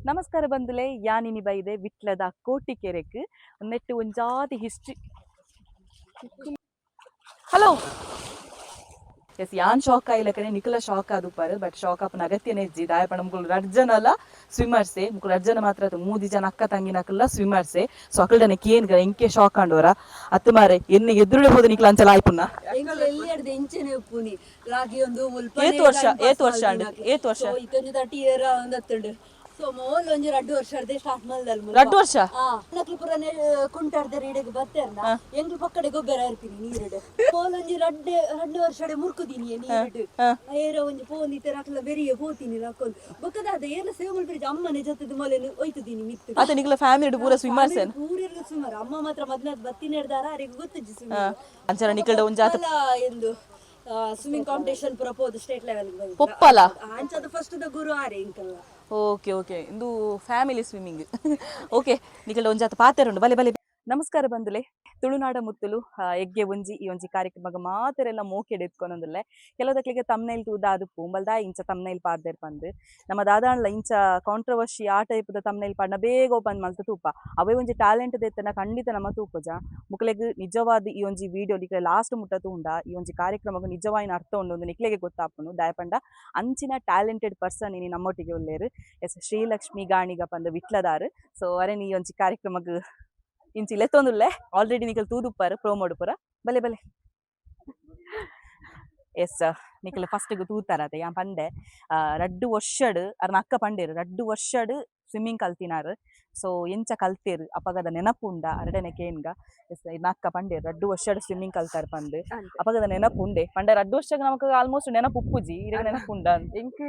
ನಮಸ್ಕಾರ ಬಂದುಲೆ, ಯಾನಿನಿ ಬೈದೆ ವಿಟ್ಲದ ಕೋಟಿಕೆರೆಕ್. ನೆಟ್ಟು ಒಂಜಾತಿ history. Hello, S, ಯಾನ್ ಶಾಕ್ ಆಯ್ಲಕನೆ ನಿಕಲ ಶಾಕ್ ಆದುಪ್ಪಾರು. ಬಟ್ ಶಾಕ್ ಆಪುನ ಅಗತ್ಯನೇ ಇಜ್ಜಿ. ದಾಯ ಪಂಡ ಮುಕುಲು ರಡ್ಡ್ ಜನಲ ಸ್ವಿಮ್ಮರ್ಸೆ. ಮುಕುಲು ರಡ್ಡ್ ಜನ ಮಾತ್ರ ಅತ್ತ್, ಮೂಜಿ ಜನ ಅಕ್ಕ ತಂಗಿನಕುಲ್ಲ ಸ್ವಿಮ್ಮರ್ಸೆ. ಸೊ ಅಕಲ್ಡನೆ ಕೇನ್ಗ ಎಂಕೆ ಶಾಕ್ ಆಂಡೋರ ಅತ್ತು ಮಾರೆ, ಎನ್ನ ಎದುರುಡೆ ಹೋದ ನಿಕ್ಲ ಅಂಚಲ ಆಯ್ಪುನ? ಎಂಕುಲು ಎಲ್ಲಿಯಡ್ದು ಎಂಚನೆ ಉಪ್ಪುನಿ ರಾಗಿ ಒಂದು ಮುಲ್ಪ. ಏತ್ ವರ್ಷ? ಏತ್ ವರ್ಷ ಆಂಡ್? ಏತ್ ವರ್ಷ? ಇತ್ತೊಂಜಿ 30 ಇಯರ್ ಒಂದತ್ತುಂಡು. ಸೊ ಮೋಲ್ ಒಂಜಿ 2 ವರ್ಷ ಅರ್ದೆ ಸ್ಟಾರ್ಟ್ ಮಲ್ದಲ್. ರಡ್ಡ್ ವರ್ಷ? ಹಾ, ನಕ್ಲು ಪೂರ ಕುಂಟಾಡ್ದರೆ ಇಡೆಗ್ ಬತ್ತೆರ್ನ ಎಂಕ್ಲು ಪಕ್ಕಡೆ ಗೊಬ್ಬರ ಇರ್ತೀನಿ ನೀರುಡು. ಮೋಲ್ ಒಂಜಿ ರಡ್ಡ್ ರಡ್ಡ್ ವರ್ಷಡೆ ಮುರ್ಕುದೀನಿ ನೀರುಡು. ಏರ ಒಂಜಿ ಪೋಂದಿತ್ತೆರ್ ಅಕ್ಲ ಬೆರಿಯೆ ಪೋತೀನಿ ರಕ್ಕೊಂದು. ಬೊಕ್ಕದಾದ ಏರ್ಲ ಸೇವೆ ಮಲ್ಪೆರ್, ಅಮ್ಮನೆ ಜೊತೆದ ಮೊಲೆನು ಒಯ್ತುದೀನಿ ಮಿತ್ತು. ಅತ್ತ ನಿಕ್ಲ ಫ್ಯಾಮಿಲಿ ಪೂರ ಸ್ವಿಮ್ಮರ್ಸ್? ಪೂರೆರ್ಲ ಸುಮಾರು. ಅಮ್ಮ ಮಾತ್ರ ಮದ್ನಾದ್ ಬತ್ತಿನ ಹಿಡ್ದಾರ, ಅರೆಗ್ ಗೊತ್ತುಜ್ಜಿ swimming. ಅಂಚನ ನಿಕಲ್ಡ ಒಂಜಾತ ಪೊಪ್ಪಲ ಎಂದು ಸ್ವಿಮ್ಮಿಂಗ್ ಕಾಂಪಿಟೇಷನ್ ಪೂರ ಪೋದು ಸ್ಟೇಟ್ ಲೆವೆಲ್. ಪೊಪ್ಪಲ? ಅಂಚದ ಫಸ್ಟ್ ದ ಗುರು ಆರೆ ಇಂಕಲ್ಲ. ಓಕೆ ಓಕೆ, ಇಂದು ಫ್ಯಾಮಿಲಿ ಸ್ವಿಮ್ಮಿಂಗ್. ಓಕೆ, ನಿಕಲ್ಡ ಒಂಜಾತ ಪಾತೆರುಂಡು, ಬಲೆ ಬಲೆ. ನಮಸ್ಕಾರ ಬಂದುಲೆ, ತುಳುನಾಡ ಮುತ್ತುಲು ಎಗ್ಗೆ ಒಂಜಿ ಈ ಒಂಜಿ ಕಾರ್ಯಕ್ರಮಗ ಮಾತೆರೆಲ್ಲ ಮೋಕೆಡ್ ಎತ್ಕೊನೊಂದುಲ್ಲೆ. ಕೆಲವುದಕ್ಲಿಗೆ ತಮ್ನೈಲ್ ತೂದಾದುಪ್ಪು, ಉಂಬಲ್ದಾ ಇಂಚ ತಮ್ನೈಲ್ ಪಾಡ್ದೆರ್ ಪಂದ್. ನಮ್ಮ ದಾದಾಂಡ್ಲ ಇಂಚ ಕಾಂಟ್ರವರ್ಷಿ ಆ ಟೈಪ್ದ ತಮ್ನೈಲ್ ಪಾಡ್ನ ಬೇಗ ಓಪನ್ ಮಲ್ತ್ ತೂಪ. ಅವೇ ಒಂಜಿ ಟ್ಯಾಲೆಂಟ್ ದೆತ್ತನ ಖಂಡಿತ ನಮ್ಮ ತೂಪುಜ. ಮುಕ್ಲೆಗ್ ನಿಜವಾದ ಈ ಒಂಜಿ ವಿಡಿಯೋ ನಿಕ್ಲೆ ಲಾಸ್ಟ್ ಮುಟ್ಟ ತೂಂಡ ಈ ಒಂಜಿ ಕಾರ್ಯಕ್ರಮಗ್ ನಿಜವಾಯಿನ ಅರ್ಥ ಉಂಡು ಒಂದು ನಿಕ್ಲೆಗೆ ಗೊತ್ತಾಪುನು. ದಾಯ ಪಂಡ ಅಂಚಿನ ಟ್ಯಾಲೆಂಟೆಡ್ ಪರ್ಸನ್ ಇನಿ ನಮ್ಮೊಟ್ಟಿಗೆ ಉಲ್ಲೇರು. ಎಸ್, ಶ್ರೀಲಕ್ಷ್ಮಿ ಗಾಣಿಗ ಪಂದ್ ವಿಟ್ಲದಾರ್. ಸೊ ಅರೆನ್ ಈ ಒಂಜಿ ಕಾರ್ಯಕ್ರಮಗ್ ಇಂಚಿ ಲೆತ್ತೊಂದುಲ್ಲೆ. ಆಲ್ರೆಡಿ ನಿಕಲ್ ತೂದುಪ್ಪಾರು ಪ್ರೋಮೋಡು ಪೂರ. ಬಲೆ ಬಲೆ. ಎಸ್, ನಿಕಲ್ ಫಸ್ಟ್ ತೂತಾರತೆ ಯಾನ್ ಪಂಡೆ, 2 ವರ್ಷಡ್ ಅರ್ನ ಅಕ್ಕ ಪಂಡೇರು, 2 ವರ್ಷಡ್ ಸ್ವಿಮ್ಮಿಂಗ್ ಕಲ್ತಿನಾರು. ಸೊ ಎಂಚ ಕಲ್ತೇರು, ಅಪಗದ ನೆನಪು ಉಂಡ, ಅರಡನೆ ಕೇನ್ಗ. ಎಸ್, ಇರ್ನ ಅಕ್ಕ ಪಂಡೇರು 2 ವರ್ಷಡ್ ಸ್ವಿಮ್ಮಿಂಗ್ ಕಲ್ತಾರ್ ಪಂದ್. ಅಪಗದ ನೆನಪು ಉಂಡೆ ಪಂಡ 2 ವರ್ಷಗ್ ನಮಕ್ ಆಲ್ಮೋಸ್ಟ್ ನೆನಪು ಉಪ್ಪುಜಿ. ಇರೆಗ್ ನೆನಪು ಉಂಡ? ಎಂಕ್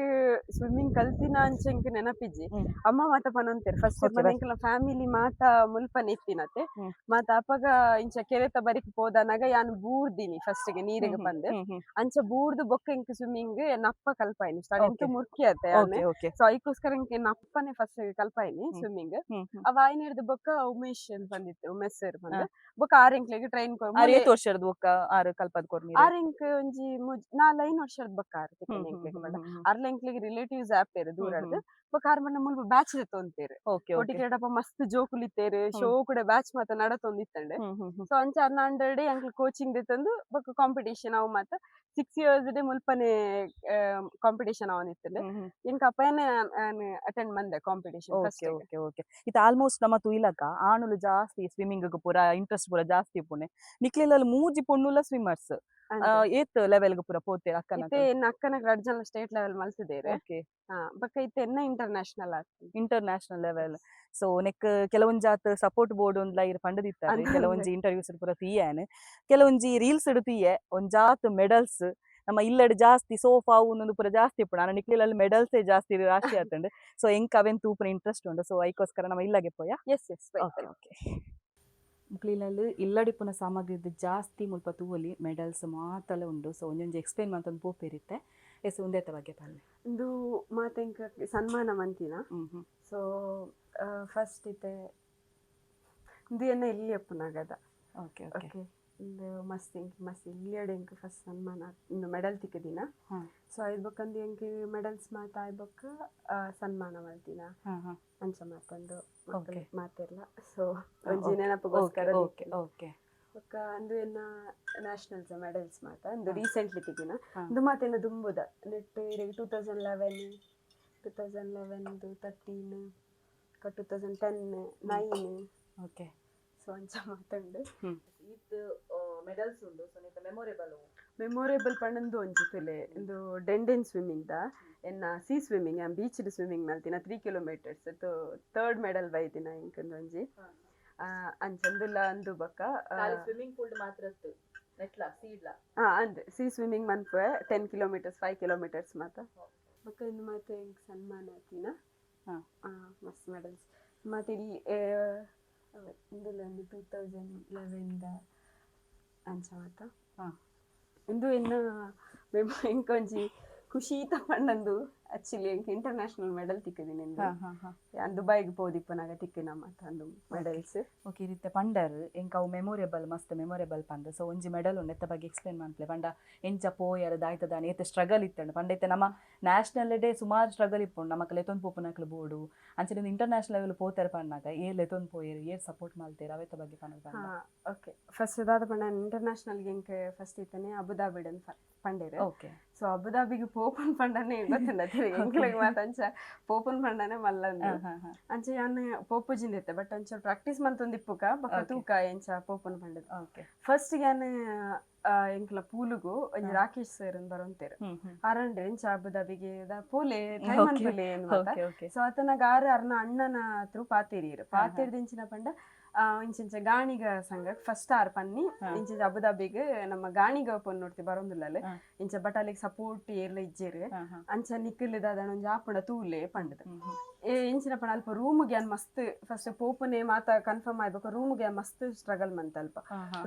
ಸ್ವಿಮ್ಮಿಂಗ್ ಕಲ್ತಿನ ಅಂಚ ಎಂಕ್ ನೆನಪಿಜ್ಜಿ. ಅಮ್ಮ ಮಾತ ಪನೊಂತೆರ್ ಫಸ್ಟ್. ಎಂಕ್ಲ ಫ್ಯಾಮಿಲಿ ಮಾತ ಮುಲ್ಪನೆ ಇತ್ತಿನತೆ. ಮಾತ ಅಪಗ ಇಂಚ ಕೆರೆತ ಬರಿಕ್ ಪೋದನಗ ಯಾನ್ ಬೂರ್ದಿನಿ ಫಸ್ಟ್ ಗೆ ನೀರಿಗೆ ಪಂದ್. ಹ್ಮ್ ಹ್ಮ್ ಅಂಚ ಬೂರ್ದು ಬೊಕ್ಕ ಎಂಕ್ ಸ್ವಿಮ್ಮಿಂಗ್ ಎನ್ನ ಅಪ್ಪ ಕಲ್ಪಾಯಿನಿ ಸ್ಟಾರ್ಟ್. ಎಂಕ್ ಮುರ್ಕಿ ಅತ್ತೆ ಯಾನ್. ಓಕೆ ಓಕೆ ಸೊ ಐಕೋಸ್ಕರ ಎಂಕ್ ಎನ್ನ ಅಪ್ಪನೆ ಫಸ್ಟ್ ಕಲ್ಪಾಯಿನಿ ಸ್ವಿಮ್ಮಿಂಗ್. ಹ್ಮ್ ಹ್ಮ್ ಅವ ಆಯ್ನಿರ್ದು ಬೊಕ್ಕ ಉಮೇಶ್ ಅಂತ ಬಂದಿತ್ತು, ಉಮೇಶ್ ಸರ್ ಬಂದು ಬೊಕ್ಕ ಆರ್ ಎಂಕ್ಲೆಗ್ ಟ್ರೈನ್. ಆರ್ ಏತ್ ವರ್ಷದ ಬೊಕ್ಕ ಆರ್ ಕಲ್ಪದ್ ಕೊರ್ನಿ? ಆರ್ ಎಂಕ್ ಒಂಜಿ ನಾಲ್ ಐನ್ ವರ್ಷದ ಬೊಕ್ಕ ಆರ್ ತಿಕ್ಕನೆ ಎಂಕ್ಲೆಗ್. ಪಂಡ ಅರ್ಲ ಎಂಕ್ಲೆಗ್ ರಿಲೇಟಿವ್ಸ್ ಆಪೇರು ದೂರಡ್ದು. ಬೊಕ್ಕ ಆರ್ ಮನ್ನ ಮುಲ್ಪ ಬ್ಯಾಚ್ ದೆತ್ತೊಂತೇರು. ಓಕೆ ಓಕೆ ಕೋಟಿಕೆಡಪ್ಪ ಮಸ್ತ್ ಜೋಕುಲು ಇತ್ತೇರು, ಶೋ ಕೂಡ ಬ್ಯಾಚ್ ಮಾತ ನಡತೊಂದಿತ್ತಂಡೆ. ಹ್ಮ್ ಹ್ಮ್ ಹ್ಮ್ ಸೊ ಅಂಚ ಅರ್ನ ಅಂಡರ್ ಎಂಕ್ಲು ಕೋಚಿಂಗ್ ದೆತ್ತೊಂದು ಬೊಕ್ಕ ಕಾಂಪಿಟೇಷನ್ ಅವು ಮಾತ 6 ಇಯರ್ಸ್ ಡೇ ಮುಲ್ಪನೆ ಕಾಂಪಿಟೇಷನ್ ಅವನಿತ್ತಂಡೆ. ಹ್ಮ್ ಹ್ಮ್ ಎಂಕ್ ಅಪ್ಪನೇ ಅಟೆಂಡ್ ಮಂದೆ ಕಾಂಪಿಟೇಷನ್ ಫಸ್ಟ್. ಓಕೆ ಓಕೆ, ಇತ್ತೆ ಆಲ್ಮೋಸ್ಟ್ ನಮ್ಮ ತುಯ್ಲಕ ಆಣುಲು ಜಾಸ್ತಿ ಸ್ವಿಮ್ಮಿಂಗ್ ಪೂರ ಇಂಟ್ರೆಸ್ಟ್ ಪೂರ ಜಾಸ್ತಿ ಇಪ್ಪುನೆ. ನಿಕ್ಲೆಲ್ಲ ಮೂಜಿ ಪೊಣ್ಣುಲ ಸ್ವಿಮ್ಮರ್ಸ್. ಏತ್ ಲೆವೆಲ್ ಪೂರ ಪೋತೇರ್ ಅಕ್ಕನ? ಇತ್ತೆ ಎನ್ನ ಅಕ್ಕನ ರಡ್ಡ್ ಜನ ಸ್ಟೇಟ್ ಲೆವೆಲ್ ಮಲ್ತಿದ್ದೇರೆ. ಬೊಕ್ಕ ಇತ್ತೆ ಎನ್ನ ಇಂಟರ್ನ್ಯಾಷನಲ್ ಆಗ್ತದೆ. International level. ಸೊ ನೆಕ್ ಕೆಲವೊಂಜಾತ್ ಸಪೋರ್ಟ್ ಬೋರ್ಡ್ ಒಂದ್ಲ ಇರ್ ಪಂಡದಿತ್ತಾರೆ. ಕೆಲವೊಂಜಿ ಇಂಟರ್ವ್ಯೂಸ್ ಪೂರ ತೂಯೇನ್, ಕೆಲವೊಂಜಿ ರೀಲ್ಸ್ ತೂಯೆ. ಒಂಜಾತ್ ಮೆಡಲ್ಸ್. ನಮ್ಮ ಇಲ್ಲಡ್ ಜಾಸ್ತಿ ಸೋಫಾ ಒಂದೊಂದು ಪೂರ ಜಾಸ್ತಿ ಇಪ್ಪುಂಡು. ಆಂಡ ನಿಕ್ಲೆಲ್ಲಿ ಮೆಡಲ್ಸೇ ಜಾಸ್ತಿ ರಾಶಿ ಆತುಂಡು. ಸೊ ಎಂಕ್ ಅವೆನ್ ತೂಪುನ ಇಂಟ್ರೆಸ್ಟ್ ಉಂಡು. ಸೊ ಐಕೋಸ್ಕರ ನಮ್ಮ ಇಲ್ಲಗೆ ಪೋಯ? ಎಸ್ ಎಸ್ ಓಕೆ ಓಕೆ, ಮುಕ್ಲಿನಲ್ಲಿ ಇಲ್ಲಡಿಪ್ಪುನ ಸಾಮಗ್ರಿ ಜಾಸ್ತಿ ಮುಲ್ಪ ತೂವೊಲಿ. ಮೆಡಲ್ಸ್ ಮಾತಲ ಉಂಡು. ಸೊ ಒಂಜೊಂಜಿ ಎಕ್ಸ್ಪ್ಲೇನ್ ಮಂತೊಂದು ಪೋಪೆರಿತ್ತೆ. ಎಸ್, ಉಂದೆತ ಬಗ್ಗೆ ಪನ್ಲೆ. ಇಂದು ಮಾತ ಎಂಕ್ ಸನ್ಮಾನ ಮಂತಿನ. ಹ್ಮ್ ಹ್ಮ್ ಸೊ ಫಸ್ಟ್ ಇತ್ತೆ ಇಂದು ಎನ್ನ ಎಲ್ಲಿ ಅಪ್ಪುನಾಗದ. ಓಕೆ ಓಕೆ ಓಕೆ, ಇಂದು ಮಸ್ತ್ ಎಂಕ್ ಮಸ್ತ್ ಇಲ್ಲಿಯಡೆ ಎಂಕ್ ಫಸ್ಟ್ ಸನ್ಮಾನ ಇಂದು ಮೆಡಲ್ ತಿಕ್ಕದಿನ. ಸೊ ಐದು ಎಂಕ್ ಮೆಡಲ್ಸ್ ಮಾತ ಆಯ್ಬೊಕ್ಕ ಸನ್ಮಾನ ಮಲ್ತಿನ. ಹಾ ಹಾ ಅಂಚ ಮಾತಂದು ಮಾತೆಲ್ಲ. ಸೊ ಒಂಜಿ ನೆನಪುಗೋಸ್ಕರ. ಓಕೆ ಓಕೆ ಬೊಕ್ಕ ಅಂದು ಎನ್ನ ನ್ಯಾಷನಲ್ಸ್ ಮೆಡಲ್ಸ್ ಮಾತ ಅಂದು ರೀಸೆಂಟ್ಲಿ ತಿಕ್ಕಿನ. ಇಂದು ಮಾತೆನ್ನ ದುಂಬುದ ನೆಟ್ ಇರೆಗ್ 2011, 2011, 13, 2010, 9. ಸೊ ಅಂಚ ಮಾತುಂಡು. ಇತ್ತು ಮೆಡಲ್ಸ್ ಉಂಡು. ಸೊ ನಿತ ಮೆಮೊರೇಬಲ್? ಮೆಮೊರೇಬಲ್ ಪಂಡಂದು ಒಂಜಿ ತುಲೆ, ಇಂದು ಡೆಂಡೆನ್ ಸ್ವಿಮ್ಮಿಂಗ್ ದ. ಎನ್ನ ಸಿ ಸ್ವಿಮ್ಮಿಂಗ್, ಬೀಚ್ ಸ್ವಿಮ್ಮಿಂಗ್ ಮಲ್ತಿನ 3 ಕಿಲೋಮೀಟರ್ಸ್. ಥರ್ಡ್ ಮೆಡಲ್ ಬೈದಿನ ಇಂಕಂದು ಒಂಜಿ. ಅಂಚಂದುಲ್ಲ ಅಂದು ಬೊಕ್ಕ ಸ್ವಿಮ್ಮಿಂಗ್ ಪೂಲ್ ಮಾತ್ರ ಇತ್ತು ನೆಟ್ಲಾ ಸೀಡ್ಲಾ? ಹಾ, ಅಂದ್ ಸಿ ಸ್ವಿಮ್ಮಿಂಗ್ ಮನ್ಪುವೆ, 10 ಕಿಲೋಮೀಟರ್ಸ್, 5 ಕಿಲೋಮೀಟರ್ಸ್ ಮಾತ. ಬೊಕ್ಕ ಇಂದು ಮಾತ ಎಂಕ್ ಸನ್ಮಾನ ಆತಿನ. ಮಸ್ತ್ ಮೆಡಲ್ಸ್ ಮತ್ತೆ ಇಲ್ಲಿ ಇಂದುಲ ಒಂದು 2011 ದ ಅಂಚ ಮಾತ. ಇಂದು ಎನ್ನ ಎಂಕೊಂಜಿ ಖುಷಿ ತಗೊಂಡಂದು ಆಕ್ಚುಲಿ ಎಂಕ್ ಇಂಟರ್ನ್ಯಾಷನಲ್ ಮೆಡಲ್ ತಿಕ್ಕಿದ್ದೀನಿ. ಹಾ ಹಾ ಹಾ ಯಾನ್ ದುಬೈಗೆ ಪೋದಿಪ್ಪನಾಗ ತಿಕ್ಕಿನ ಮಾತ ಅಂದು ಮೆಡಲ್ಸ್. ಓಕೆ, ಇತ್ತೆ ಪಂಡರ್ ಎಂಕ್ ಅವು ಮೆಮೊರೇಬಲ್, ಮಸ್ತ್ ಮೆಮೊರೇಬಲ್ ಪಂದ್. ಸೊ ಒಂಜಿ ಮೆಡಲ್ ಉಂಡು, ಎತ್ತ ಬಗ್ಗೆ ಎಕ್ಸ್ಪ್ಲೇನ್ ಮನ್ಪಲೆ. ಪಂಡ ಎಂಚ ಪೋಯರ್, ದಾಯ್ತದಾನೆ, ಏತ್ ಸ್ಟ್ರಗಲ್ ಇತ್ತಂಡು ಪಂಡ. ಇತ್ತೆ ನಮ್ಮ ನ್ಯಾಷನಲ್ ಡೇ ಸುಮಾರು ಸ್ಟ್ರಗಲ್ ಇಪ್ಪುಂಡು, ನಮಕ್ ಲೆತೊಂದು ಪೋಪುನಕ್ಲು ಬೋಡು. ಅಂಚನೆ ಇಂಟರ್ನ್ಯಾಷನಲ್ ಲೆವೆಲ್ ಪೋತಾರೆ ಪನ್ನಾಗ ಏರ್ ಲೆತೊಂದು ಪೋಯೆರ್, ಏರ್ ಸಪೋರ್ಟ್ ಮಲ್ತೇರ್, ಅವೆತ ಬಗ್ಗೆ ಪನ್ನದು ಪಂಡ. ಓಕೆ, ಫಸ್ಟ್ ದಾದ ಪಂಡ, ಇಂಟರ್ನ್ಯಾಷನಲ್ ಎಂಕ್ ಫಸ್ಟ್ ಇತ್ತನೆ ಅಬುದಾಬಿಡ್ ಪಂಡೇರ್. ಸೊ ಅಬುದಾಬಿಗೆ ಪೋಪನ್ ಪಂಡನೆ ಗೊತ್ತಿಲ್ಲ ಎಂಕ್ಲೆಗ್ ಮಾತ. ಅಂಚ ಪೋಪನ್ ಪಂಡನೆ ಮಲ್ಲಂದು. ಅಂಚ ಯಾನ್ ಪೋಪುಜಿಂದ ಇತ್ತೆ, ಬಟ್ ಒಂಚೂರು ಪ್ರಾಕ್ಟೀಸ್ ಮಂತೊಂದಿಪ್ಪುಕ ಬೊಕ್ಕ ತೂಕ ಎಂಚ ಪೋಪನ್ ಪಂಡದು. ಫಸ್ಟ್ ಯಾನ್ ಎಂಕ್ಲ ಪೂಲುಗು ಒಂಜಿ ರಾಕೇಶ್ ಸರ್ ಬರೊಂತೇರ್. ಹ್ಮ್ ಹ್ಮ್ ಅರಂಡೆ ಎಂಚ ಅಬುದಾಬಿಗೆ ಪೋಲೆ, ಟ್ರೈ ಮನ್ಪುಲೆ ಮಾತ. ಓಕೆ ಓಕೆ ಸೊ ಆತನಾಗ ಆರು ಅರ್ನ ಅಣ್ಣನ ಹತ್ರ ಪಾತೇರಿಯರು. ಪಾತೇರ್ದಿಂಚಿನ ಪಂಡ, ಇಂಚಿಂಚ ಗಾಣಿಗ ಸಂಘ ಫಸ್ಟ್ ಆರ್ ಪನ್ನಿ, ಇಂಚಿಂಚ ಅಬುದಾಬಿಗ್ ನಮ್ಮ ಗಾಣಿಗ ಪೊನ್ನೊಡ್ತಿ ಬರೊಂದುಲ್ಲಲ್ಲ, ಇಂಚ ಬಟ್ ಅಲ್ಲಿಗೆ ಸಪೋರ್ಟ್ ಏರ್ಲ ಇಜ್ಜೆರ್, ಅಂಚ ನಿಕ್ಕಲ್ ದಾದನ ಒಂಜಿ ಆಪುಂಡ ತೂಲೆ ಪಂಡದು. ಏ ಇಂಚಿನ ಪಂಡ, ಅಲ್ಪ ರೂಮ್ಗೆ ಯಾನ್ ಮಸ್ತ್ ಫಸ್ಟ್ ಪೋಪುನೆ ಮಾತ ಕನ್ಫರ್ಮ್ ಆಯ್ಬೇಕು. ರೂಮ್ಗೆ ಮಸ್ತ್ ಸ್ಟ್ರಗಲ್ ಮಂತ ಅಲ್ಪ.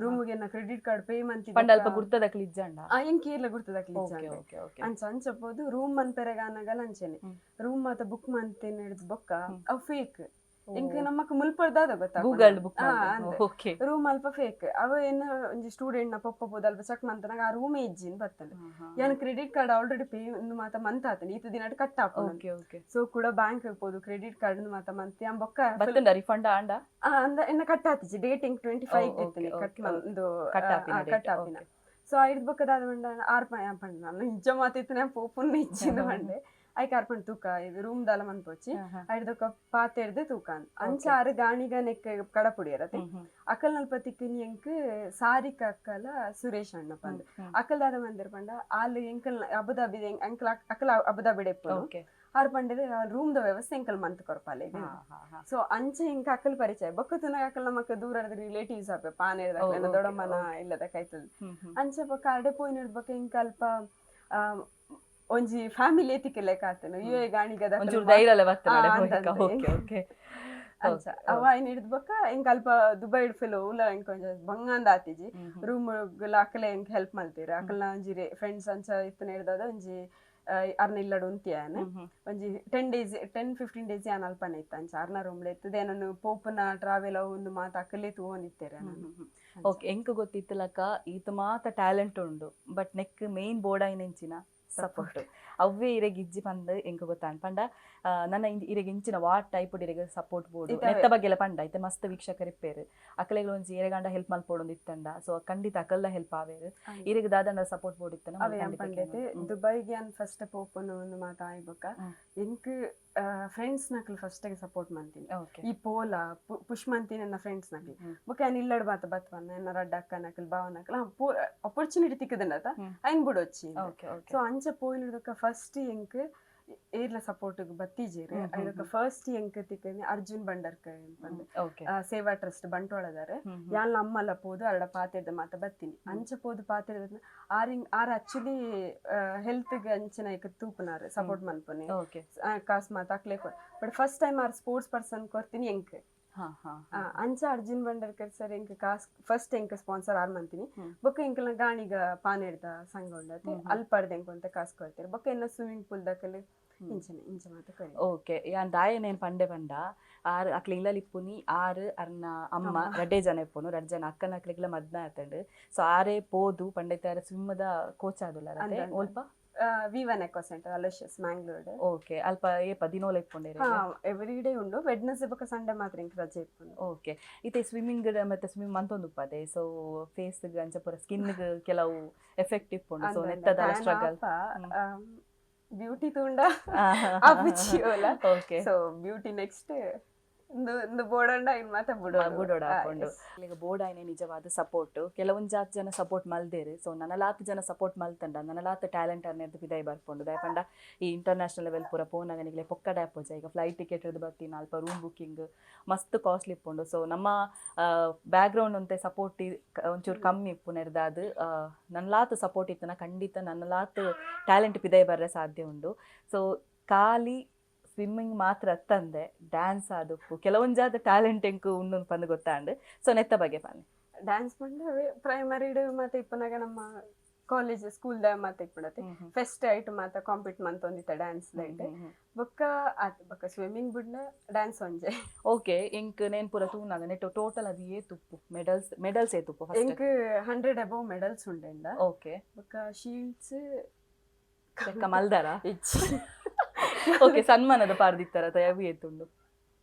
ರೂಮ್ಗೆ ಕ್ರೆಡಿಟ್ ಕಾರ್ಡ್ ಪೇ ಮಂತಿ. ಪಂಡ ಅಲ್ಪ ಗುರ್ತದಕ್ಲು ಇಜ್ಜಂಡ? ಎಂಕ್ ಏರ್ಲ ಗುರ್ತದಕ್ಲು. ಓಕೆ ಓಕೆ ಓಕೆ ಅಂಚ ಅಂಚ ಪೋದು ರೂಮ್ ಮನ್ಪೆರೆಗ ಆನಗಲ ಅಂಚೆನೆ ರೂಮ್ ಮಾತ ಬುಕ್ ಮಂತೇನೆ ಹಿಡ್ದು ಬೊಕ್ಕ ಅವ್ ಫೇಕ್. ಎಂಕ್ ನಮ್ಮಕ್ ಮುಲ್ಪರ್ದಾದ ಗೊತ್ತಾಪುಂಡು. Google book. ಅಂದ್. ರೂಮ್ ಅಲ್ಪ ಫೇಕ್. ಅವ ಏನ ಒಂಜಿ ಸ್ಟೂಡೆಂಟ್ ನ ಪೊಪ್ಪ ಪೋದು ಅಲ್ಪ ಚೆಕ್ ಮಂತನಾಗ ಆ ರೂಮೇ ಇಜ್ಜಿನ್ ಬರ್ತದೆ. ಯಾನ್ ಕ್ರೆಡಿಟ್ ಕಾರ್ಡ್ ಆಲ್ರೆಡಿ ಪೇ ಮಾತ ಮಂತ್ ಆತನೆ, ಈತ ದಿನ ಕಟ್ ಆಪುಂಡು. ಓಕೆ ಓಕೆ ಸೊ ಕೂಡ ಬ್ಯಾಂಕ್ ಪೋದು ಕ್ರೆಡಿಟ್ ಕಾರ್ಡ್ ಮಾತ ಮಂತ್ ಯಾನ್ ಬೊಕ್ಕ ಬತ್ತುಂಡ ರಿಫಂಡ್ ಆಂಡ? ಅಂದ ಎನ್ನ ಕಟ್ ಆತಿಜಿ. ಡೇಟಿಂಗ್ 25 ಇತ್ತನೆ ಕಟ್ ಮಂದು. ಕಟ್ ಆಪಿನ date. Cut ಆಪಿನ. ಸೊ ಐದು ಬೊಕ್ಕದಾದ ಪಂಡ ಆರ್ ಪಂಡ, ನಾನು ಇಜ್ಜ ಮಾತಿತ್ತು ಪೋಪುನ್ ಇಜ್ಜಿಂದ ಪಂಡೆ. ಐಕ್ ಆರ್ ಪಂಡ, ತೂಕ ಇದು ರೂಮ್ ದಾಲ ಮನ್ಪೊಚ್ಚಿ, ಐಡ್ದೊಕ್ಕ ಪಾತೆರ್ದೆ ತೂಕ ಅಂದ್. ಅಂಚ ಆರು ಗಾಣಿಗ ನೆಕ್ ಕಡಪುಡಿಯರತೆ. ಅಕಲ್ ನಲ್ಪ ತಿಕ್ಕಿನಿ ಎಂಕ್ ಸಾರಿಕ ಅಕ್ಕಲ ಸುರೇಶ್ ಅಣ್ಣ ಪಂದ್. ಅಕಲ್ ದಾದ ಮಂದಿರ ಪಂಡ, ಆಲ್ ಎಂಕಲ್ ಅಬುದಾಬಿ ಅಂಕಲ್ ಅಕಲ್ ಅಬುದಾಬಿ ಇಪ್ಪುನು. ಆರ್ ಪಂಡೆರ್ ರೂಮ್ the ವ್ಯವಸ್ಥೆ ಎಂಕಲ್ ಮಂತ್ ಕೊರ್ಪಾಲೆ. ಹಾ ಹಾ ಹಾ ಸೊ ಅಂಚೆ ಇಂಕ ಅಕಲ್ ಪರಿಚಯ. ಬೊಕ್ಕ ತುನಗ ಅಕಲ್ ನಮಕ್ ದೂರದ ರಿಲೇಟಿವ್ಸ್ ಆಪೆ ಪಾನೇರ್ದ ದೊಡಮ್ಮನ ಇಲ್ಲದ ಕೈತಲ್. ಹ್ಮ್ ಹ್ಮ್ ಅಂಚ ಬೊಕ್ಕ ಅಡೆ ಪೋಯಿನರ್ದ್ ಬೊಕ್ಕ ಇಂಕ ಅಲ್ಪ ಒಂಜಿ ಫ್ಯಾಮಿಲಿ ತಿಕ್ಕಲೆಕ್ಕ ಆತನು ಯು ಎ ಗಾಣಿಗದ. ಒಂಚೂರು ಧೈರ್ಯ ಎಲ್ಲ ಬರ್ತದೆ. ಅಂದ್. ಓಕೆ ಓಕೆ ಅಂಚ ಅವ ಐನ್ ಹಿಡ್ದು ಬೊಕ್ಕ ಇಂಕ ಅಲ್ಪ ದುಬೈ ಫೆಲೋ ಉಲ ಇಂಕ ಒಂಜಿ ಬಂಗಂದ ಆತಿಜಿ. ರೂಮ್ ಅಕಲೆ ಎಂಕ್ ಹೆಲ್ಪ್ ಮಲ್ತೀರ. ಅಕಲ್ನ ಒಂಜಿ ಫ್ರೆಂಡ್ಸ್ ಅಂಚ ಇತ್ತನ ಹಿಡ್ದಾದ ಒಂಜಿ ಅರ್ನ ಇಲ್ಲಡ್ ಉಂತಿಯಾನ. ಒಂಜಿ 10 ಡೇಸ್, 10-15 ಡೇಸ್ ಯಾನ್ ಅಲ್ಪನೆ ಇತ್ತ. ಅಂಚ ಅರ್ನ ರೂಮ್ ಇತ್ತದ. ಏನನ್ನು ಪೋಪುನ ಟ್ರಾವೆಲ್ ಅವು ಒಂದು ಮಾತ ಅಕಲೆ ತೂವೊಂದಿತ್ತೇರೆ ನಾನು. ಓಕೆ, ಎಂಕ್ ಗೊತ್ತಿತ್ತಲಕ್ಕ ಈತ ಮಾತ ಟ್ಯಾಲೆಂಟ್ ಉಂಡು, ಬಟ್ ನೆಕ್ ಮೇನ್ ಬೋರ್ಡ್ ಆಯಿನೆಂಚಿನ ಸಪೋರ್ಟ್ ಅವ್ವೇ ಇರೆಗ್ ಇಜ್ಜಿ ಪಂದ್ ಎಂಕ್ ಗೊತ್ತಾಂಡ್. ಪಂಡ ನನ್ನ ಇರೆಗ್ ಇಂಚಿನ what type ಇರೆಗ್ ಸಪೋರ್ಟ್ ಬೋರ್ಡ್ ನೆತ್ತ ಬಗ್ಗೆ ಎಲ್ಲ ಪಂಡ. ಇತ್ತೆ ಮಸ್ತ್ ವೀಕ್ಷಕರು ಇಪ್ಪೇರು, ಅಕಲೆಗ್ ಒಂಜಿ ಎರೆಗಂಡ ಹೆಲ್ಪ್ ಮಲ್ಪೊಡೊಂದು ಇತ್ತಂಡ, ಸೊ ಖಂಡಿತ ಅಕಲ್ಲ ಹೆಲ್ಪ್ ಆವೇರು. ಇರೆಗ್ ದಾದಂಡ ಸಪೋರ್ಟ್ ಬೋರ್ಡ್ ಇತ್ತನ? ಅವೇ ಯಾನ್ ಪಂಡೇತೆ, ದುಬೈಗೆ ಯಾನ್ ಫಸ್ಟ್ ಪೋಪುನು ಒಂದು ಮಾತ ಆಯ್ಬೊಕ್ಕ ಎಂಕ್ ಫ್ರೆಂಡ್ಸ್ ನಕಲ್ ಫಸ್ಟ್ ಸಪೋರ್ಟ್ ಮಂತೀನಿ. ಈ ಪೋಲ ಪುಷ್ ಮಂತೀನಿ ನನ್ನ ಫ್ರೆಂಡ್ಸ್ ನಕಲ್. ಬೊಕ್ಕ ಯಾನ್ ಇಲ್ಲಡ್ ಮಾತ ಬತ್ವನ್ನ ಎನ್ನ ರಡ್ಡ ಅಕ್ಕ ನಕಲ್ ಬಾವ ನಕಲ್ ಅಪರ್ಚುನಿಟಿ ತಿಕ್ಕದಂಡತ ಐನ್ ಬುಡೊಚ್ಚಿ. ಓಕೆ ಓಕೆ ಸೊ ಅಂಚ ಪೋಯಿನದಕ್ಕ ಫಸ್ಟ್ ಎಂಕ್ ಏರ್ಲ ಸಪೋರ್ಟ್ ಬತ್ತೀಜೇರು. ಐದಕ್ಕ ಫಸ್ಟ್ ಎಂಕ್ ತಿಕ್ಕನೆ ಅರ್ಜುನ್ ಭಂಡಾರ್ಕರ್ ಪಂದ್. ಸೇವಾ ಟ್ರಸ್ಟ್ ಬಂಟ್ವಾಳದಾರೆ. ಯಾನ್ಲ ಅಮ್ಮಲ ಪೋದು ಅರಡ ಪಾತೆರ್ದ ಮಾತ ಬತ್ತೀನಿ. ಅಂಚ ಪೋದು ಪಾತೆರ್ದ ಆರಿಂಗ್ ಆರ್ ಆಕ್ಚುಲಿ ಹೆಲ್ತ್ ಅಂಚಿನ ಇಕ್ ತೂಪುನಾರ್, ಸಪೋರ್ಟ್ ಮನ್ಪುನಿ. ಕಾಸ್ ಮಾತ ಅಕ್ಲೆ, ಬಟ್ ಫಸ್ಟ್ ಟೈಮ್ ಆರ್ ಸ್ಪೋರ್ಟ್ಸ್ ಪರ್ಸನ್ ಕೊರ್ತೀನಿ ಎಂಕ್. ಹಾ ಹಾ ಅಂಚ ಅರ್ಜುನ್ ಭಂಡಾರ್ಕರ್ ಸರ್ ಎಂಕ್ ಕಾಸ್ ಫಸ್ಟ್ ಎಂಕ್ ಸ್ಪಾನ್ಸರ್ ಆರ್ ಮಂತೀನಿ. ಬೊಕ್ಕ ಎಂಕಲ್ನ ಗಾಣಿಗ ಪಾನೇರ್ದ ಸಂಘ ಉಂಡತೆ, ಅಲ್ಪರ್ದ ಎಂಕ್ ಒಂತೆ ಕಾಸ್ ಕೊಡ್ತೀರಿ. ಬೊಕ್ಕ ಎನ್ನ ಸ್ವಿಮ್ಮಿಂಗ್ ಪೂಲ್ ದಕಲ್ ಇಂಚನೆ ಇಂಚ ಮಾತ ಕೊರಿ. ಓಕೆ, ಯಾನ್ ದಾಯನೇನ್ ಪಂಡೆ ಪಂಡ, ಆರ್ ಅಕ್ಲೆ ಇಲ್ಲಲ್ ಇಪ್ಪುನಿ ಆರ್ ಅರ್ನ ಅಮ್ಮ ರಡ್ಡೆ ಜನ ಇಪ್ಪುನು. ರಡ್ಡ್ ಜನ ಅಕ್ಕನ ಅಕ್ಲೆಗ್ಲ ಮದ್ಮೆ ಆತಂಡ್. ಸೊ ಆರೇ ಪೋದು ಪಂಡೈತೆ ಆರ್ ಸ್ವಿಮ್ಮದ ಕೋಚ್ ಆದುಲ್ಲ. ಅಂದ್ ಅಂದ್. ಒಲ್ಪ? ವಿ1 echo centre, Aloysius, Mangalore. Okay, ಅಲ್ಪ ಏಪ ದಿನೋಲ ಇಪ್ಪುಂಡೇರಿ? ಹಾ, ಎವ್ರಿ ಡೇ ಉಂಡು. ವೆಡ್ನೆಸ್ಡೇ ಬೊಕ್ಕ ಸಂಡೇ ಮಾತ್ರ ಎಂಕ್ ರಜೆ ಇಪ್ಪುಂಡು. ಓಕೆ, ಇತ್ತೆ ಸ್ವಿಮ್ಮಿಂಗ್ ಮತ್ತೆ ಸ್ವಿಮ್ಮಿಂಗ್ ಮಂತೊಂದು ಉಪ್ಪದೆ, ಸೊ ಫೇಸ್ ಅಂಚ ಪೂರ ಸ್ಕಿನ್ ಕೆಲವು ಎಫೆಕ್ಟ್ ಇಪ್ಪುಂಡು. ಸೊ ನೆತ್ತದ ಸ್ಟ್ರಗಲ್? ಬ್ಯೂಟಿ ತೂಂಡ ಆಪುಜಿ ಓಲ. ಸೊ ಬ್ಯೂಟಿ ನೆಕ್ಸ್ಟ್ ಇಂದು ಇಂದು ಬೋಡಂಡ ಇನ್ ಮಾತ ಬುಡೋಡು. ಬುಡೋಡ ಹಾಕೊಂಡು. ಈಗ ಬೋರ್ಡ್ ಆಯ್ನೆ ನಿಜವಾದ ಸಪೋರ್ಟ್. ಕೆಲವೊಂಜಾತ್ ಜನ ಸಪೋರ್ಟ್ ಮಲ್ದೇರು. ಸೊ ನನಲಾತ್ ಜನ ಸಪೋರ್ಟ್ ಮಲ್ತಂಡ ನನಲಾತ್ ಟ್ಯಾಲೆಂಟ್ ಅನ್ನೆರ್ದು ಪಿದಾಯಿ ಬರ್ಪುಂಡು. ದಾಯೆ ಈ ಇಂಟರ್ನ್ಯಾಷನಲ್ ಲೆವೆಲ್ ಪೂರ ಪೋನಾಗ ನಿಗ್ಲೆ ಪೊಕ್ಕಡೆ ಆಪುಜ. ಈಗ ಫ್ಲೈಟ್ ಟಿಕೆಟ್ ಹಿಡ್ದು ಬರ್ತೀನಿ, ಅಲ್ಪ ರೂಮ್ ಬುಕ್ಕಿಂಗ್ ಮಸ್ತ್ ಕಾಸ್ಟ್ಲಿ ಇಪ್ಪುಂಡು. ಸೊ ನಮ್ಮ ಬ್ಯಾಕ್ಗ್ರೌಂಡ್ ಒಂತೆ ಸಪೋರ್ಟ್ ಒಂಚೂರು ಕಮ್ಮಿ ಇಪ್ಪುನೆರ್ದಾದ್ ನನ್ಲಾತ್ ಸಪೋರ್ಟ್ ಇತ್ತನ ಖಂಡಿತ ನನ್ನಲಾತ್ ಟ್ಯಾಲೆಂಟ್ ಪಿದಾಯಿ ಬರ್ರೆ ಸಾಧ್ಯ ಉಂಡು. ಸೊ ಖಾಲಿ ಸ್ವಿಮ್ಮಿಂಗ್ ಮಾತ್ರ ಅತ್ತಂದೆ ಡ್ಯಾನ್ಸ್ ಆದಪ್ಪು ಕೆಲವೊಂಜಾದ ಟ್ಯಾಲೆಂಟ್ ಎಂಕು ಉಂಡು ಪಂದ್ ಗೊತ್ತಾಂಡ್. ಸೊ ನೆತ್ತ ಬಗ್ಗೆ ಪನ್ನಿ. ಡ್ಯಾನ್ಸ್ ಪಂಡ ಪ್ರೈಮರಿಡ್ ಮತ್ತೆ ಇಪ್ಪನಾಗ ನಮ್ಮ ಕಾಲೇಜ್ ಸ್ಕೂಲ್ ದ ಮಾತ ಇಪ್ಪುಂಡತೆ ಫೆಸ್ಟ್ ಐಟ್ ಮಾತ ಕಾಂಪೀಟ್ ಮಂತೊಂದಿತ್ತ ಡ್ಯಾನ್ಸ್ ಐಟ್ ಬೊಕ್ಕ ಆತ್ ಬೊಕ್ಕ ಸ್ವಿಮ್ಮಿಂಗ್ ಬುಡ್ನ ಡ್ಯಾನ್ಸ್ ಒಂಜೆ. ಓಕೆ, ಎಂಕ್ ನೇನ್ ಪೂರ ತೂನಾಗ ನೆಟ್ ಟೋಟಲ್ ಅದು ಏತುಪ್ಪು ಮೆಡಲ್ಸ್ ಮೆಡಲ್ಸ್ ಏತುಪ್ಪು ಫಸ್ಟ್? ಎಂಕ್ 100 ಅಬೌವ್ ಮೆಡಲ್ಸ್ ಉಂಡೆಂಡ. ಬೊಕ್ಕ ಶೀಲ್ಡ್ಸ್. ಲೆಕ್ಕ ಮಲ್ದಾರ? ಇಜ್ಜಿ. ಓಕೆ, ಸನ್ಮಾನದ ಪಾರ್ದಿತ್ತರ ಅವು ಏತುಂಡು?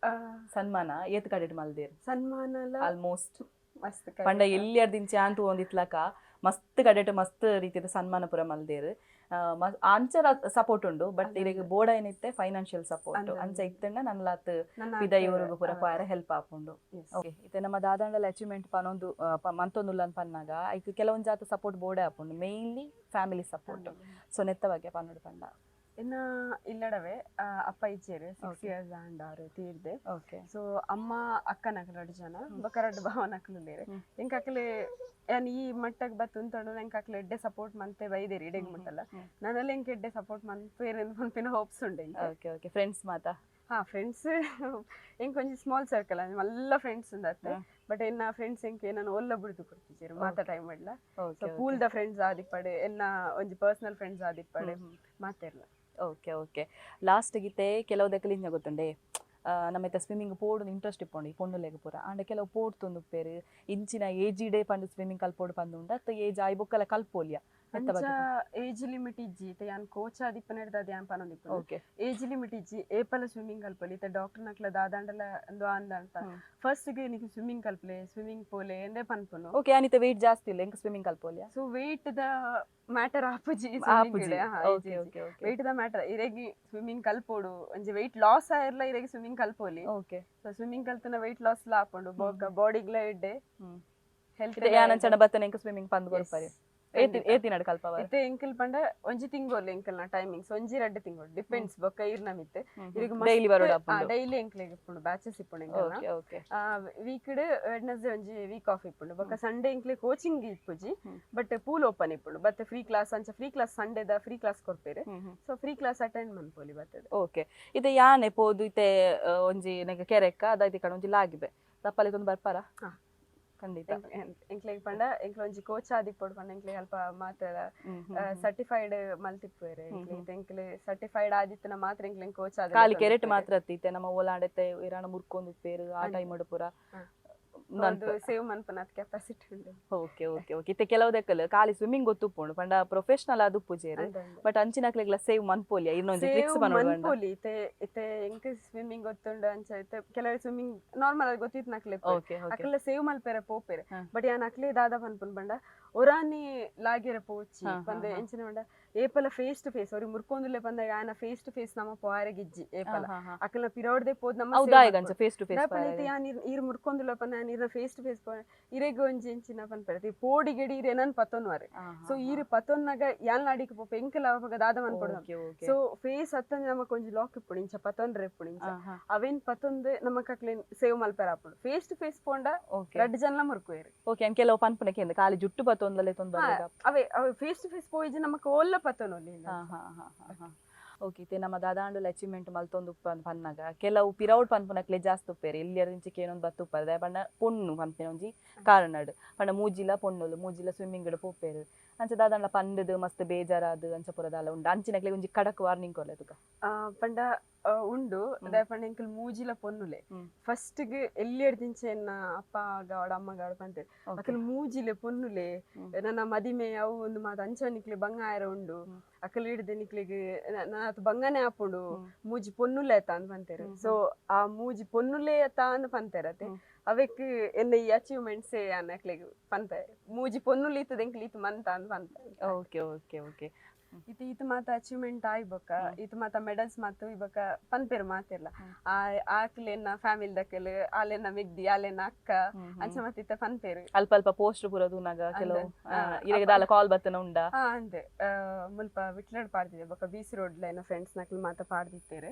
ಸನ್ಮಾನ ಏತ್ ಕಡೆಟ್ ಮಲ್ದೇರ್? ಸನ್ಮಾನಲ ಆಲ್ಮೋಸ್ಟ್ ಮಸ್ತ್. ಪಂಡ ಎಲ್ಲಿ ದಿಂಚಿ ಆಂತು ಒಂದಿತ್ಲಕ ಮಸ್ತ್ ಕಡೆಟ್ ಮಸ್ತ್ ರೀತಿದ ಸನ್ಮಾನ ಪೂರ ಮಲ್ದೇರ್. ಅಂಚ ಸಪೋರ್ಟ್ ಉಂಡು, ಬಟ್ ಇರೆಗ್ ಬೋರ್ಡ್ ಏನಿತ್ತೆ ಫೈನಾನ್ಷಿಯಲ್ ಸಪೋರ್ಟ್. ಅಂಚ ಇತ್ತಂಡ ನನ್ಲಾತ್ ಪಿದಯೂರುಗು ಪೂರ ಪಾರ ಹೆಲ್ಪ್ ಆಪುಂಡು. ಓಕೆ, ಇತ್ತೆ ನಮ್ಮ ದಾದಾಂಡಲ ಅಚೀವ್ಮೆಂಟ್ ಪನೊಂದು ಮಂತೊಂದುಲ್ಲ ಪನ್ನಾಗ ಐಕ್ ಕೆಲವೊಂದು ಜಾತ ಸಪೋರ್ಟ್ ಬೋರ್ಡೇ ಆಪುಂಡು, ಮೇನ್ಲಿ ಫ್ಯಾಮಿಲಿ ಸಪೋರ್ಟ್. ಸೊ ನೆತ್ತ ಬಗ್ಗೆ ಪನ್ನೊಡು ಪಂಡ? ಇನ್ನ ಇಲ್ಲಡವೆ ಅಪ್ಪ ಇಚ್ಚೇರು, 6 ಇಯರ್ಸ್ ಆಂಡ್ ಆರು ತೀರ್ದೆ. ಸೊ ಅಮ್ಮ ಅಕ್ಕನಕಲು ರಡ್ಡ್ ಜನ, ಬೊಕ್ಕ ರಡ್ಡ್ ಭಾವನಕಲು ಉಲ್ಲೆರ್. ಎಂಕ್ ಅಕ್ಲೆ ಯಾನ್ ಈ ಮಟ್ಟಗ್ ಬತ್ತ್ ಉಂತೊಂಡ ಎಂಕ್ ಅಕ್ಲೆ ಎಡ್ಡೆ ಸಪೋರ್ಟ್ ಮಂತೆ ಬೈದೆರ್ ಇಡೆಗ್ ಮುಟ್ಟಲ. ನನಲ ಎಂಕ್ ಎಡ್ಡೆ ಸಪೋರ್ಟ್ ಮನ್ಪೇರ್ ಪನ್ಪಿನ ಹೋಪ್ಸ್ ಉಂಡು ಎಂಕ್. ಓಕೆ ಓಕೆ, ಫ್ರೆಂಡ್ಸ್ ಮಾತಾ? ಹಾ, ಫ್ರೆಂಡ್ಸ್ ಎಂಕ್ ಒಂಜಿ ಸ್ಮಾಲ್ ಸರ್ಕಲ್, ಮಲ್ಲ ಫ್ರೆಂಡ್ಸ್ ಉಂದತ್ತೆ. ಬಟ್ ಎನ್ನ ಫ್ರೆಂಡ್ಸ್ ಎಂಕ್ ಏನನ ಒಲ್ಲ ಬುಡ್ದು ಕೊರ್ತಿಜೆರ್ ಮಾತ ಟೈಮ್ ಡ್ಲ. ಸೊ ಪೂಲ್ ದ ಫ್ರೆಂಡ್ಸ್ ಆದಿಪ್ಪಡೆ, ಎನ್ನ ಒಂಜಿ ಪರ್ಸನಲ್ ಫ್ರೆಂಡ್ಸ್ ಆದಿಪ್ಪಡೆ, ಮಾತೆರ್ಲ. ಓಕೆ ಓಕೆ, ಲಾಸ್ಟ್ ಗೀತೆ ಕೆಲವು ದಕ್ಕಲಿ ಇಂಜ ಗೊತ್ತುಂಡೆ, ನಮ್ಮ ಇತ್ತ ಸ್ವಿಮ್ಮಿಂಗ್ ಪೋಡು ಇಂಟ್ರೆಸ್ಟ್ ಇಪ್ಪುಂಡು ಈ ಪೊಣ್ಣುಲೆಗ್ ಪೂರ. ಆಂಡ ಕೆಲವು ಪೋಡ್ ತುಂದುಪ್ಪೇರು ಇಂಚಿನ ಏಜ್ ಇಡೇ ಪಂಡ ಸ್ವಿಮ್ಮಿಂಗ್ ಕಲ್ಪೋಡು ಪಂದುಂಡ ಅತ್ತ ಏಜ್ ಆಯಿ ಬೊಕ್ಕಲ ಕಲ್ಪೋಲಿಯ ನೆತ್ತ ಅಂಚ ಬಗ್ಗೆ? ಏಜ್ ಲಿಮಿಟ್ ಇಜ್ಜಿ. ಇತ್ತೆ ಯಾನ್ ಕೋಚ್ ಆದಿಪ್ಪನೆಡ್ದ್ ಅದು ಯಾನ್ ಪನೊಂದಿಪ್ಪುನು. ಏಜ್ ಲಿಮಿಟ್ ಇಜ್ಜಿ, ಏಪಲ ಸ್ವಿಮ್ಮಿಂಗ್ ಕಲ್ಪೊಲಿ. ಇತ್ತೆ ಡಾಕ್ಟರ್ ನಕ್ಲ ದಾದಾಂಡಲ ಇಂದು ಅಂದಂತ ಫಸ್ಟ್ ಗೆ ನಿಕ್ ಸ್ವಿಮ್ಮಿಂಗ್ ಕಲ್ಪಲೆ, ಸ್ವಿಮ್ಮಿಂಗ್ ಪೋಲೆ ಎಂದೇ ಪನ್ಪುನು. ಓಕೆ, ಅನಿತ ವೆಯ್ಟ್ ಜಾಸ್ತಿ ಇಲ್ಲ, ಎಂಕ್ ಸ್ವಿಮ್ಮಿಂಗ್ ಕಲ್ಪೋಲಿಯ? ಸೊ ವೆಯ್ಟ್ ದ ಮ್ಯಾಟರ್ ಆಪುಜಿ. ಆಪುಜಿ. ಓಕೆ ಓಕೆ ಓಕೆ ವೆಯ್ಟ್ ದ ಮ್ಯಾಟರ್, ಇರೆಗ್ ಸ್ವಿಮ್ಮಿಂಗ್ ಕಲ್ಪೋಡು, ಒಂಜಿ ವೆಯ್ಟ್ ಲಾಸ್ ಆಯಿರ್ಲ ಇರೆಗ್ ಸ್ವಿಮ್ಮಿಂಗ್ ಕಲ್ಪೊಲಿ. ಸೊ ಸ್ವಿಮ್ಮಿಂಗ್ ಕಲ್ತನ ವೆಯ್ಟ್ ಲಾಸ್ ಲ ಆಪುಂಡು, ಬೊಕ್ಕ ಬಾಡಿಗ್ಲ ಎಡ್ಡೆ, ಹೆಲ್ತ್. ಯಾನ್ ಅಂಚನ ಬತ್ತನೆ ಎಂಕ್ ಸ್ವಿಮ್ಮಿಂಗ್ ಪಂದ್ ಕೊರ್ಪರೆ? ಏತಿನಡ್ ಕಲ್ಪವ? ಇತ್ತೆ ಎಂಕಲ್ ಪಂಡ ಒಂಜಿ ತಿಂಗೊಲು ಎಂಕಲ್ನ ಟೈಮಿಂಗ್ಸ್, ಒಂಜಿ ರಡ್ಡ್ ತಿಂಗೊಲು ಡಿಪೆಂಡ್ಸ್. ಬೊಕ್ಕ ಇರ್ನ ಮಿತ್ತ್ ಇರೆಗ್. ಡೈಲಿ ಬರೋಡು ಆಪುಂಡು? ಡೈಲಿ ಎಂಕ್ಲೆಗ್ ಇಪ್ಪುಂಡು, ಬ್ಯಾಚಸ್ ಇಪ್ಪುಂಡು ಎಂಕಲ್ನ. ಓಕೆ ಓಕೆ ವೀಕ್ ಡ್ ವೆಡ್ನಸ್ಡೇ ಒಂಜಿ ವೀಕ್ ಆಫ್ ಇಪ್ಪುಂಡು. ಬೊಕ್ಕ ಸಂಡೇ ಎಂಕ್ಲೆ ಕೋಚಿಂಗ್ ಇಪ್ಪುಜಿ, ಬಟ್ ಪೂಲ್ ಓಪನ್ ಇಪ್ಪುಂಡು. ಬತ್ತೆ ಫ್ರೀ ಕ್ಲಾಸ್, ಅಂಚ ಫ್ರೀ ಕ್ಲಾಸ್ ಸಂಡೇದ ಫ್ರೀ ಕ್ಲಾಸ್ ಕೊರ್ಪೆರ್. ಸೊ ಫ್ರೀ ಕ್ಲಾಸ್ ಅಟೆಂಡ್ ಮನ್ಪೊಲಿ ಬತ್ತದ. ಓಕೆ, ಇತ್ತೆ ಯಾನೆ ಪೋದು ಇತ್ತೆ ಒಂಜಿ ನೆಗೆ ಕೆರೆಕ್ಕ ಅದಾಯ್ತು ಕಣ ಒಂಜಿ ಲಾಗಿಬೆ ತಪ್ಪಲೆ ತೊಂದು ಬರ್ಪಾರ? ಹಾ. ಖಂಡಿತ. ಎಂಕ್ಲೆಗ್ ಪಂಡ ಎಂಕ್ಲ ಒಂಜಿ ಕೋಚ್ ಆದಿಪ್ಪೊಡು ಪಂಡ ಎಂಕ್ಲೆಗ್ ಅಲ್ಪ ಮಾತ್ರ ಸರ್ಟಿಫೈಡ್ ಮಲ್ತಿಪ್ಪುವೆರ್. ಎಂಕ್ಲೆ ಎಂಕ್ಲೆ ಸರ್ಟಿಫೈಡ್ ಆದಿತ್ತನ ಮಾತ್ರ ಎಂಕ್ಲೆಗ್ ಕೋಚ್ ಆದ್. ಖಾಲಿ ಕೆರೆಟ್ ಮಾತ್ರ ಅತ್ತಿತ್ತೆ ನಮ್ಮ ಓಲಾಂಡತ್ತೆ ಇರಾಣ ಮುರ್ಕೊಂದು ಉಪ್ಪೇರು ಆ ಟೈಮ್ ಪೂರ. ಸೇವ್ ಮನ್ಪುನ ಕೆಪಾಸಿಟಿ ಉಂಡು. ಓಕೆ ಓಕೆ ಓಕೆ, ಇತ್ತೆ ಕೆಲವು ದಕ್ಕಲ್ ಖಾಲಿ ಸ್ವಿಮ್ಮಿಂಗ್ ಗೊತ್ತುಪ್ಪುಂಡು ಪಂಡ ಪ್ರೊಫೆಷನಲ್ ಆದ್ ಉಪ್ಪುಜೇರು. But ಅಂಚಿನಕ್ಲೆಗ್ಲ save ಮನ್ಪೋಲಿಯ? ಇನ್ನೊಂದು ಟ್ರಿಕ್ಸ್ ಸೇವ್ ಪನೊಡು ಪಂಡ? ಮನ್ಪೊಲಿ. ಇತ್ತೆ ಇತ್ತೆ ಎಂಕ್ ಸ್ವಿಮ್ಮಿಂಗ್ ಗೊತ್ತುಂಡು ಅಂಚ ಇತ್ತೆ ಕೆಲವು ಸ್ವಿಮ್ಮಿಂಗ್ ನಾರ್ಮಲ್ ಆಗಿ ಗೊತ್ತಿತ್ನಕ್ಲೆ ಓಕೆ ಓಕೆ ಅಕ್ಲೆಲ್ಲ ಸೇವ್ ಮಲ್ಪೆರೆ ಪೋಪೆರ್. ಬಟ್ ಯಾನ್ ಅಕ್ಲೆ ದಾದ ಪನ್ಪುನ್ ಪಂಡ ಒರಾನಿ ಲಾಗ್ಯರೆ ಪೋಚಿ ಪಂದ್. ಎಂಚಿನ ಪಂಡ ಏಪಲ ಫೇಸ್ ಟು ಫೇಸ್ ಅವ್ರಿಗೆ ಮುರ್ಕೊಂದುಲ್ಲೆ ಪಂದಾಗ ಆಯನ ಫೇಸ್ ಟು ಫೇಸ್ ನಮ್ಮ ಪೋಯರೆಗ್ ಇಜ್ಜಿ. ಏಪಲ ಅಕ್ಲೆನ ಪಿರೋಡ್ದೆ ಪೋದ್ ನಮ್ಮ ಅವು save ದಾಯೆಗ್ ಅಂಚ ಮನ್ಪೊಡು. ಫೇಸ್ ಟು ಫೇಸ್? ದಾಯೆ ಪಂಡ ಯಾನ್ ಈರ್ ಮುರ್ಕೊಂದುಲ್ಲ ಪಂಡ ಯಾನ್ ಈರ್ನ ಫೇಸ್ ಟು ಫೇಸ್ ಇರೆಗ್ ಒಂಜಿ ಎಂಚಿನ ಪನ್ಪೆರ್ ಪೋಡಿಗೆಡಿ ಈರ್ ಏನನ್ ಪತ್ತೊನ್ವಾರೆ. ಸೊ ಈರ್ ಪತ್ತೊನ್ನಾಗ ಯಾನ್ ಲಾಡಿಕ್ ಪೋಪ ಎಂಕಲ ಅವಾಗ ದಾದ ಮನ್ಪೊಡು? ಓಕೆ ಓಕೆ ಸೊ ಫೇಸ್ ಅತ್ತಂದ್ರೆ ನಮಕ್ ಒಂಜಿ ಲಾಕ್ ಇಪ್ಪುಂಡು, ಇಂಚ ಪತ್ತೊಂಡ್ರೆ ಇಪ್ಪುಂಡು ಇಂಚ. ಅವೇನ್ ಪತ್ತೊಂದು ನಮಕ್ ಅಕ್ಲೆನ್ ಸೇವ್ ಮಲ್ಪೆರ ಆಪುಂಡು. ಫೇಸ್ ಟು ಫೇಸ್ ಪೋಂಡ ರಡ್ಡ್ ಜನಲ ಮುರ್ಕುವೆರ್. ಓಕೆ, ಅಂದ್ ಕೆಲವು ಪನ್ಪುನಕ್ಕೆ ಎಂದ ಖಾಲಿ ಜುಟ್ಟು ಪತ್ತೊಂದಲ್ಲೇ ತೊಂದರೆ. ಅವೇ ಅವೇ ಫೇಸ್ ಟು ಫೇಸ್ ಪೋಯಿಜಿ ನಮಕ್ ಓಲ್ಲ ಪತ್ತೊನೊಲಿ. ಓಕೆ, ಇತ್ತೆ ನಮ್ಮ ದಾದಾಂಡುಲ ಅಚೀವ್ಮೆಂಟ್ ಮಲ್ತೊಂದು ಪನ್ನಾಗ ಕೆಲವು ಪಿರೌಡ್ ಪನ್ಪುನಕ್ಲೆ ಜಾಸ್ತಿ ಉಪ್ಪೇರು ಎಲ್ಲಿಯರ ಇಂಚಿಕೆ ಏನೊಂದು ಬತ್ತು ಉಪ್ಪರೆ. ದಾಯೆ ಪಂಡ ಪೊಣ್ಣು ಪನ್ಪಿನ ಒಂಜಿ ಕಾರಣಡ್ ಪಂಡ ಮೂಜಿಲ ಪೊಣ್ಣುಲು ಮೂಜಿಲ ಸ್ವಿಮ್ಮಿಂಗ್ ಪೋಪೇರು. ಅಂಚ ದಾದಾಂಡ ಪಂಡದು ಮಸ್ತ್ ಬೇಜಾರಾದ್ ಅಂಚ ಪೂರ ದಾಲ ಉಂಡು? ಅಂಚಿನಕ್ಲೆ ಒಂಜಿ ಕಡಕ್ ವಾರ್ನಿಂಗ್ ಕೊರ್ಲೆ ತುಕ. ಪಂಡ ಉಂಡು. ದಾಯೆ ಪಂಡ ಎಂಕುಲು ಮೂಜಿಲ ಪೊನ್ನುಲೆ. ಫಸ್ಟ್ ಗ್ ಎಲ್ಲಿ ದಿಂಚೆ ಎನ್ನ ಅಪ್ಪ ಗಾಡ್ ಅಮ್ಮ ಗಾಡ್ ಪಂತೇರ್ ಅಕುಲು ಮೂಜಿಲೆ ಪೊನ್ನುಲೆ, ನನ್ನ ಮದಿಮೆ ಅವು ಒಂದು ಮಾತ ಅಂಚ ನಿಕ್ಲೆ ಬಂಗ ಆಯರ ಉಂಡು. ಅಕಲ್ ಹಿಡ್ದು ನಿಕ್ಲೆಗ್ ನನಾತ್ ಬಂಗನೆ ಆಪುಂಡು, ಮೂಜಿ ಪೊನ್ನುಲೆ ಆತ ಅಂದ್ ಪಂತೇರ್. ಸೊ ಆ ಮೂಜಿ ಪೊನ್ನುಲೆ ಆತ ಅಂದ್ ಪಂತೇರ್ ಅತೆ. ಅವೆಕ್ ಎನ್ನ ಈ ಅಚೀವ್ಮೆಂಟ್ಸ್ ಯಾನ್ ಅಕ್ಲೆಗ್ ಪನ್ಪೆ, ಮೂಜಿ ಪೊನ್ನುಲು ಇತ್ತದ ಎಂಕ್ಲು ಇತ್ತು ಮಂತ ಅಂದ್ ಪನ್ಪೆ. ಓಕೆ ಓಕೆ ಓಕೆ ಇತ್ತೆ ಈತ ಮಾತ ಅಚೀವ್ಮೆಂಟ್ ಆಯ್ ಬೊಕ್ಕ ಈತ ಮಾತ ಮೆಡಲ್ಸ್ ಮಾತ ಈ ಬೊಕ್ಕ ಪನ್ಪೆರ್ ಮಾತೆರ್ಲ, ಆ ಆಕ್ಲೆನ ಫ್ಯಾಮಿಲಿ ದಕಲ್ ಆಲೆನ ಮೆಗ್ದಿ ಆಲೆನ ಅಕ್ಕ ಅಂಚ ಮತ್ತ ಇತ್ತ ಪನ್ಪೆರ್. ಅಲ್ಪ ಅಲ್ಪ ಪೋಸ್ಟ್ ಪೂರ ತೂನಾಗ ಕೆಲವು ಇರೆಗ್ ದಾಲ ಕಾಲ್ ಬತ್ತನ ಉಂಡಾ? ಹಾ, ಅಂದೆ ಮುಲ್ಪ ವಿಟ್ಲಡ್ ಪಾಡ್ದಿದೆ, ಬೊಕ್ಕ ಬಿ ಸಿ ರೋಡ್ ಲೈನ ಫ್ರೆಂಡ್ಸ್ ನಕಲ್ ಮಾತ ಪಾಡ್ದಿತ್ತೇರು.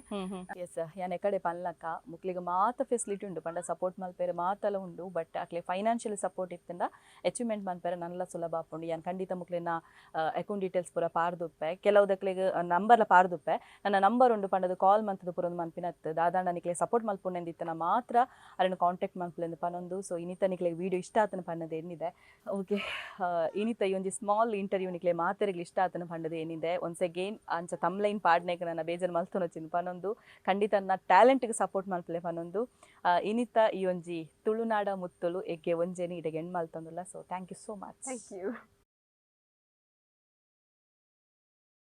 ಎಸ್, ಯಾನ್ ಎಕಡೆ ಪನ್ಲಕ್ಕ ಮುಕ್ಲಿಗ್ ಮಾತ ಫೆಸಿಲಿಟಿ ಉಂಡು ಪಂಡ ಸಪೋರ್ಟ್ ಮಲ್ಪೆರೆ ಮಾತಲ ಉಂಡು. ಬಟ್ ಅಕ್ಲೆ ಫೈನಾನ್ಷಿಯಲ್ ಸಪೋರ್ಟ್ ಇತ್ತಂಡ ಅಚೀವ್ಮೆಂಟ್ ಮನ್ಪೆರೆ ನನ್ಲ ಸುಲಭ ಆಪುಂಡು. ಯಾನ್ ಖಂಡಿತ ಮುಕ್ಲೆನ ಅಕೌಂಟ್ ಡೀಟೇಲ್ಸ್ ಪೂರ ಪಾಡ್ದು. ಮಲ್ತೊಂದುಪ್ಪೆ. ಕೆಲವುದಕ್ಲೆಗ್ ನಂಬರ್ಲ ಪಾರ್ದುಪ್ಪೆ. ನನ್ನ ನಂಬರ್ ಉಂಡು ಪಂಡದು ಕಾಲ್ ಮಂತುದು ಪುರೊಂದು ಮನ್ಪಿನತ್ತು. ದಾದಾಂಡ ನಿಕ್ಲೆ ಸಪೋರ್ಟ್ ಮಲ್ಪುನೆಂದಿತ್ತನ ಮಾತ್ರ ಅರೆನ ಕಾಂಟ್ಯಾಕ್ಟ್ ಮನ್ಪುಲೆಂದು ಪನೊಂದು. ಸೊ ಇನಿತ ನಿಕ್ಲೆಗ್ ವೀಡಿಯೋ ಇಷ್ಟ ಆತನ ಪನ್ನದು ಎನ್ನಿದೆ. ಓಕೆ, ಇನಿತ ಈ ಒಂಜಿ ಸ್ಮಾಲ್ ಇಂಟರ್ವ್ಯೂ ನಿಕ್ಲೆ ಮಾತೆರೆಗ್ಲ ಇಷ್ಟ ಆತನ ಪಂಡದು ಎನ್ನಿದೆ. ಒನ್ಸ್ ಅಗೇನ್ ಅಂಚ ತಮ್ಲೈನ್ ಪಾಡ್ನೆಗ್ ನನ್ನ ಬೇಜಾರ್ ಮಲ್ತೊನೊಚ್ಚಿಂದು ಪನೊಂದು, ಖಂಡಿತ ನನ್ನ ಟ್ಯಾಲೆಂಟ್ಗೆ ಸಪೋರ್ಟ್ ಮಲ್ಪಲೆ ಪನೊಂದು, ಇನಿತ ಈ ಒಂಜಿ ತುಳುನಾಡ ಮುತ್ತುಲು ಎಗ್ಗೆ ಒಂಜೇನಿ ಇಡೆಗೆ and ಮಲ್ತೊಂದುಲ್ಲ. So thank you so much. Thank you.